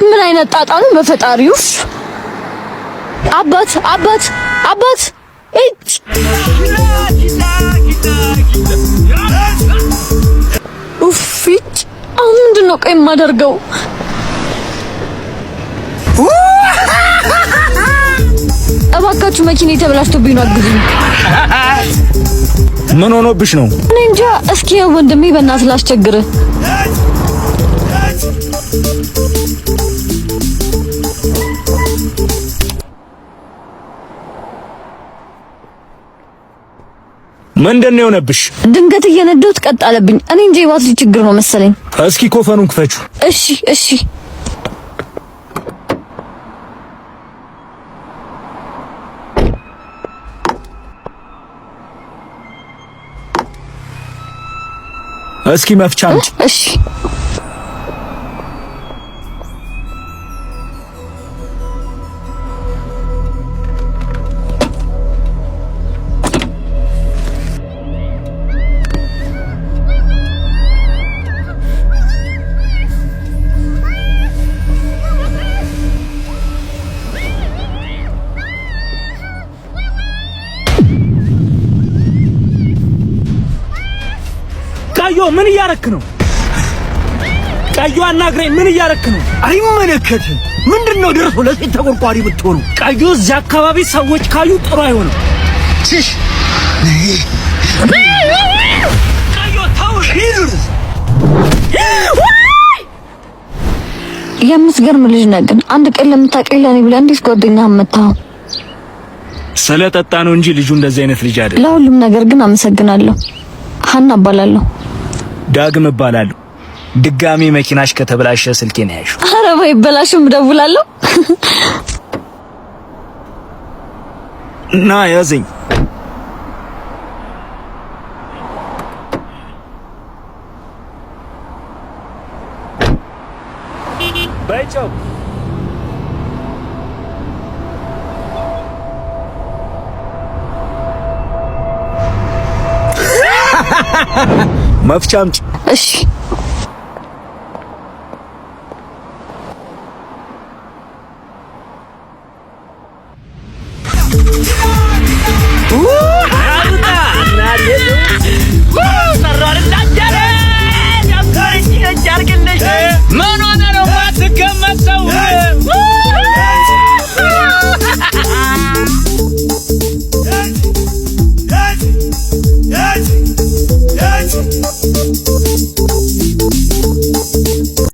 ምን አይነት ጣጣ ነው በፈጣሪው! አባት አባት አባት! ኡፍ! አሁን ምንድን ነው ቆይ የማደርገው? እባካችሁ መኪና የተበላሽቶብኝ ነው፣ አግዙኝ። ምን ሆኖብሽ ነው? እኔ እንጃ። እስኪ ወንድሜ በእናትህ ላስቸግርህ። ምንድን ነው የሆነብሽ? ድንገት እየነዳሁት ቀጥ አለብኝ። እኔ እንጃ የባትሪ ችግር ነው መሰለኝ። እስኪ ኮፈኑን ክፈቹ። እሺ እሺ። እስኪ መፍቻ አምጪ። እሺ። ቀዮ ምን እያረክ ነው? ቀዮ አናግረኝ። ምን እያረክ ነው? አይመለከትም። ምንድን ነው ደርሶ ለሴት ተቆርቋሪ ብትሆኑ? ቀዮ እዚያ አካባቢ ሰዎች ካዩ ጥሩ አይሆንም። ሽሽ ቀዮ ተው። የምትገርም ልጅ ነህ ግን አንድ ቀን ለምታውቀኝ ለእኔ ብለህ እንዴት ጓደኛህን መታኸው? ስለጠጣ ነው እንጂ ልጁ እንደዚህ አይነት ልጅ አይደለም። ለሁሉም ነገር ግን አመሰግናለሁ። ሀና እባላለሁ። ዳግም እባላለሁ። ድጋሚ መኪናሽ ከተበላሸ ስልኬን ያዥው። ኧረ ባይበላሽም እደውላለሁ። ና ያዘኝ። በይ ቻው። መፍቻ አምጪ። እሺ።